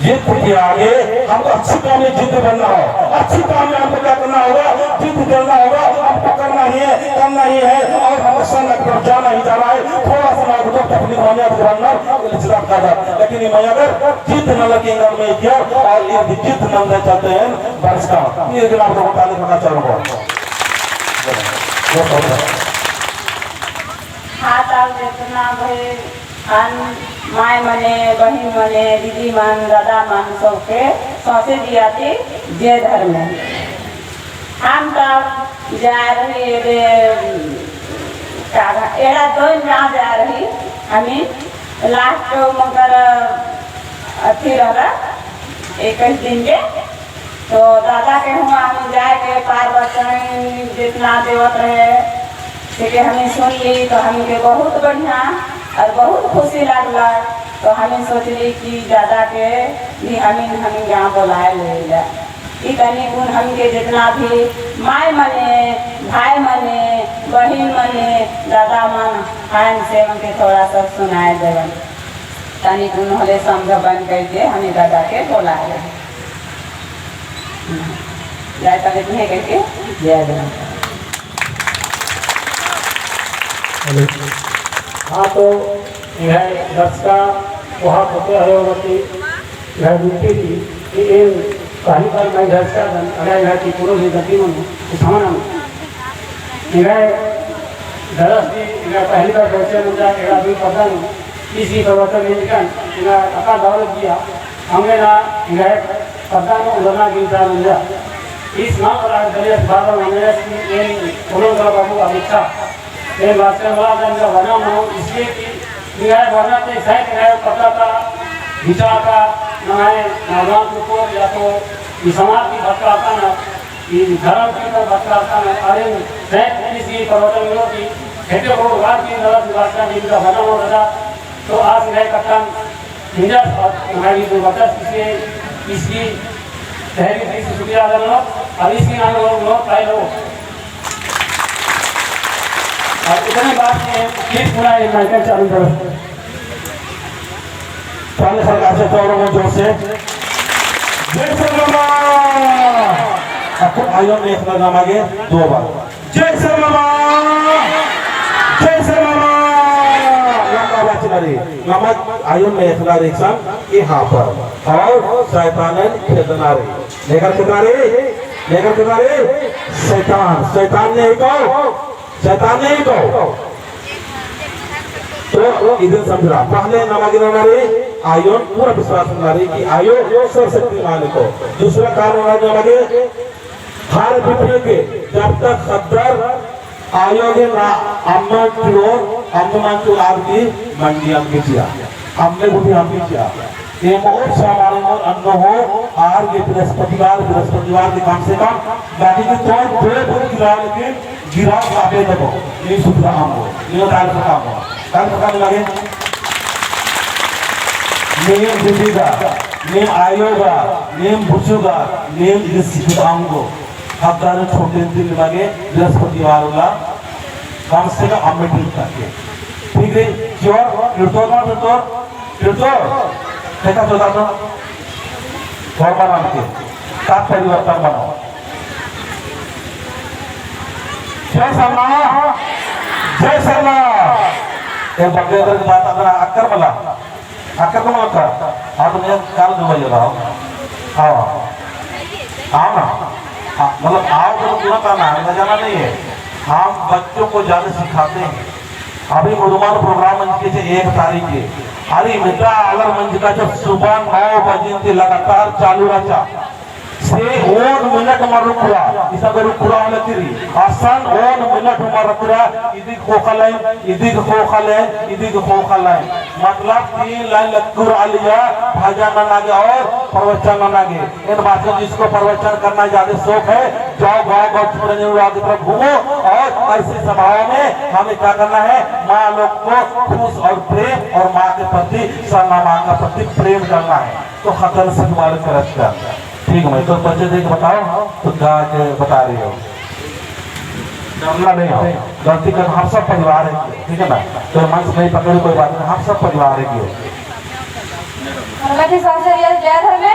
जिद के आगे हमको अच्छी काम में जिद बनना हो, अच्छी काम में हमको क्या करना होगा, जिद करना होगा, हमको करना ही है, करना ही है और हमको संग जाना ही जाना है। थोड़ा सा ना तो तकलीफ होने अब बनना कर, लेकिन मैं अगर जिद न लगेगा मैं किया और ये जिद न चलते हैं बरस का ये जनाब को ताली करना चाहूंगा। हाथ आल जितना भइल अन my मने बहिन मने दीदी मन दादा मन सबके सौसे जियाती जे धर्म हम तब जा रही रे एड़ा दो गाँव जा रही हमी लास्ट मगर अथी रहा 21 दिन के तो दादा के हुआ हम जाए के पार बचन जितना देवत रहे ठीक है हमें सुन ली तो हमके बहुत बढ़िया और बहुत खुशी लगला। तो हमें सोचली कि दादा के भी हमें हम गाँव बुलाए ले जा ई तनी गुण हमके जितना भी my मने भाई मने बहिन मने दादा मन हान से हमके थोड़ा सा सुनाए देवन तनी गुण होले समझ बन करके हमें दादा के बुलाए रहे जाए तक इतने करके जय देवन। हाँ तो यह दर्शका वहाँ होते है होती यह रुपी थी कि इन पहली बार मैं दर्शका अगर यह की पूर्व ही गति में सामान यह दरस भी यह पहली बार दर्शन हो जाए यह भी पता नहीं इसी प्रवचन में निकल यह अका दौलत दिया हमने ना यह पता नहीं उधरना गिनता मिला इस माँ पर दलित बाबा मंगलेश की इन पूर्व बाबू अमित ये भाषण वाला जन बना हो इसलिए कि यह बना तो शायद यह पता का विचार का ना है नौजवान को या तो ये समाज की भटका का ना ये धर्म की तो भटका का ना अरे शायद किसी प्रवचन मिलो कि खेते को रात की नरस भाषा जिनका बना हो रहा तो आज यह कथन हिंजा हमारी जो बता इसलिए इसकी तहरीर से शुक्रिया अदा और इसकी नाम लोग लोग पाए लोग और इतने बात में फिर पूरा ये माइकल चालू करो। पहले सरकार से चौरों में जोर से जय शर्मा आपको आयो ने एक नाम आगे दो बार जय शर्मा जय शर्मा लंबा बात रही नमक आयो में एक ना रिक्शा यहाँ पर और शैतान खेदना रही लेकर खेदना रही लेकर खेदना रही शैतान शैतान ने कहो शैतान नहीं कहो तो इधर समझ रहा पहले नमाज रे आयो पूरा विश्वास रही कि आयो सर्वशक्तिमान को। दूसरा कारण नमागे हर बिपरे के जब तक खद्दर आयोगे ना अम्मा चुरो अम्मा चुर आरती मंडी हम किया अम्मे गुटी हम किया ये बहुत सामान और अन्न हो are के बृहस्पतिवार बृहस्पतिवार के कम से कम बाकी के तो दो बुक गिरा लेकिन गिरा काबे दबो ये सुधरा हम हो ये दाल का काम हो दाल पकाने लगे नेम बुझेगा नेम आयोगा नेम बुझेगा नेम इसे सिखाऊंगो हफ्ता छोटे दिन लगे बृहस्पतिवार वाला कम से कम अम्मे ठीक करके ठीक है क्यों फिर तो फिर तो देखा तो दादा घर बनाने के सात परिवर्तन बनाओ। जय शर्मा जय शर्मा एक बकरे की बात अगर अक्कर मला अक्कर को अक्कर हाँ तो मैं काल दुबई रहा हूँ आओ आओ ना मतलब आओ तो तुरंत आना आना जाना नहीं है। हम बच्चों को ज्यादा सिखाते हैं। अभी मुरुमान प्रोग्राम मंच के 1 तारीख के अरे मित्रा अलर मंच का जब सुबह 9 बजे से लगातार चालू रहा से 1 मिनट में रुकरा इस अगर रुकरा वाला तेरी आसान 1 मिनट में रुकरा इदी खोखा लाइन इदी खोखा लाइन इदी खोखा लाइन मतलब 3 लाइन लक्कुर आलिया भाजा न लागे और प्रवचन न लागे। इन बातों जिसको प्रवचन करना ज्यादा शौक है जाओ गाँव गाँव छोड़ने की तरफ घूमो और ऐसी सभाओं में हमें क्या करना है माँ लोग को खुश और प्रेम और माँ के प्रति सरना माँ का प्रति प्रेम करना है तो खतर से तुम्हारे करत कर ठीक है। तो बच्चे देख बताओ तो गा के बता रही हो डरना नहीं हो गलती कर हम सब परिवार है ठीक है ना। तो मंच नहीं पकड़े कोई बात नहीं हम सब परिवार है। मैं भी संसदीय जय धर्म।